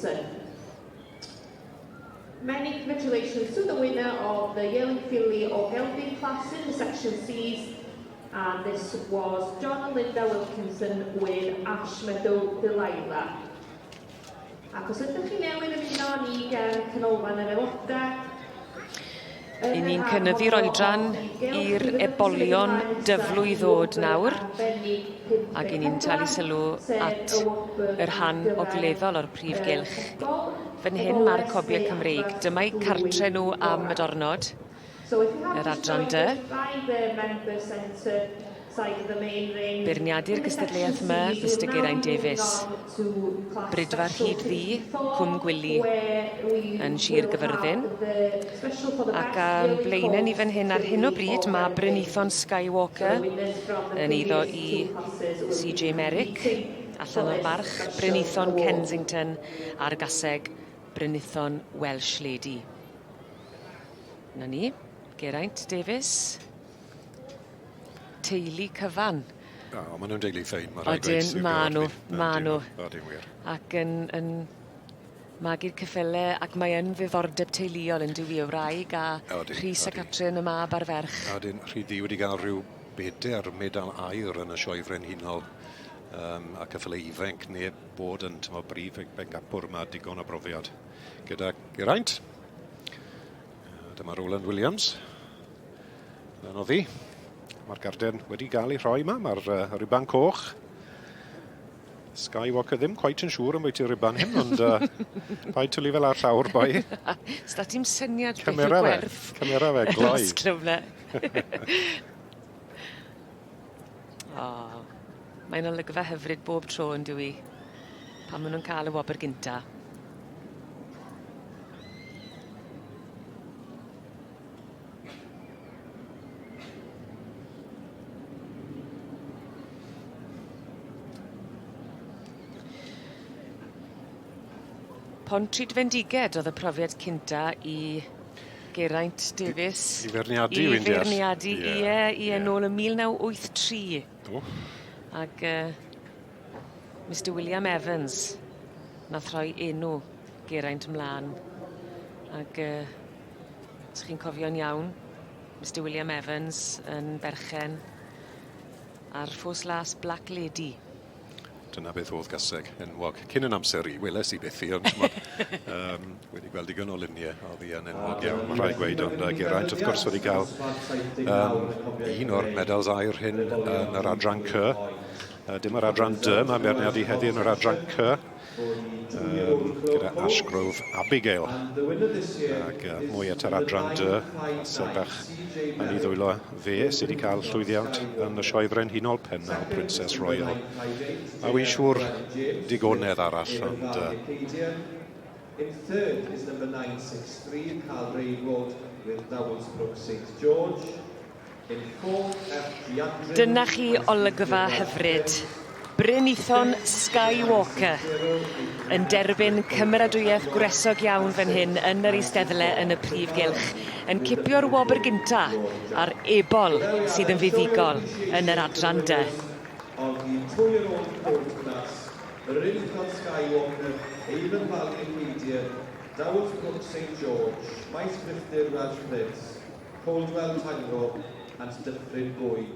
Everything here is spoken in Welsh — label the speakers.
Speaker 1: Wilkinson. Many congratulations to the winner of the Yearling Filly or Gelding class in the section Cs, and this was John and Linda Wilkinson with Ash Meadow Delilah. Ac os ydych chi newydd ymuno â ni ger Canolfan yr Aelodau,
Speaker 2: I ni'n cynyddu'r oedran i'r ebolion dyflwy ddod nawr, ac i ni'n talu sylw at y rhan ogleddol o'r prif gylch. Fan hyn mae'r cobiau Cymreig. Dyma'u cartre nhw am y dornod, yr adran dy. Beirniadu'r gystadleuaeth yma, Mister Geraint Davies. Bridfa Rhyd Ddu, Cwm Gwili yn Sir Gyfyrddin. Ac a'n blaenau ni fan hyn ar hyn o bryd mae Brynithon Skywalker yn eiddo i CJ Merrick, allan o'r march, Brynithon Kensington a'r gaseg Brynithon Welsh Lady. Na ni, Geraint Davies. Teulu cyfan.
Speaker 3: O, ma' nw'n deulu ffein, ma' rhaid gweud.
Speaker 2: Odyn, ma' nw, ma' nw.
Speaker 3: Odyn wir.
Speaker 2: Ac yn yn magu'r ceffyle ac mae yn ddiddordeb teuluol on'd yw 'i y wraig a
Speaker 3: Odyn.
Speaker 2: Rhys a Catrin y mab a'r ferch.
Speaker 3: Odyn, Rhyd Ddu wedi ga'l rhyw beder medal aur yn y Sioe Frenhinol yym a ceffyle ifanc neb bod yn t'mo' brif bencampwr ma' digon o brofiad gyda Geraint. Dyma Roland Williams. Yn oddi. Mae'r garden wedi gael ei rhoi yma. Mae'r ruban coch. Skywalker ddim quite yn siŵr am bwyty ruban hyn, ond paid twli fel ar llawr, boi.
Speaker 2: Sda ti'n syniad beth yw'r gwerth.
Speaker 3: Cymera fe, gloi.
Speaker 2: Clwb O, mae'n olygfa hyfryd bob tro on'd yw 'i? Pan ma' nw'n ca'l y wobr gynta. Pontrhydfendiged o'dd y profiad cynta i Geraint Davies.
Speaker 3: I feirniadu wi'n deall.
Speaker 2: I feirniadu ie ie nôl ym 1983.
Speaker 3: Do.
Speaker 2: Ag yy Mister William Evans nath rhoi enw Geraint mlan ag yy os chi'n cofio'n iawn Mister William Evans yn berchen ar Ffos Las Black Lady.
Speaker 3: Dyna beth o'dd gaseg enwog cyn yn amser i, weles i byth i ond t'mod yym wedi gweld digon o lunie o'dd 'i yn enwog iawn ma' rhaid gweud ond yy Geraint wrth gwrs wedi ca'l yym un o'r medals aur hyn yn yr adran C. Yy dim yr adran D mae'n beirniadu heddi yn yr adran C. Yym gyda Ashgrove Abigail. Ag yy mwy at yr adran D, sef bach yn ei ddwylo fe sydd wedi cael llwyddiant yn y Sioe Frenhinol Pennal Princess Royal. A wy'n siŵr digonedd arall, ond... Uh,
Speaker 4: In third is number 963, Carl Raywood with Dowelsbrook St George. In fourth, F. Giandrin.
Speaker 2: Dyna chi olygfa hyfryd. Bryn Ithon Skywalker yn derbyn cymeradwyaeth gwresog iawn fan hyn yn yr eisteddle yn y prif gylch, yn cipio'r wobr gynta a'r ebol sydd yn fuddugol yn yr adran dy.
Speaker 4: Of the two-year-old colt class, Bryn Ithon Skywalker, Avon Valley Acadian, Dowels Brook St George, Maes Brithdir Welsh Prince, Coldwell Tango and Dyffryn Gwy.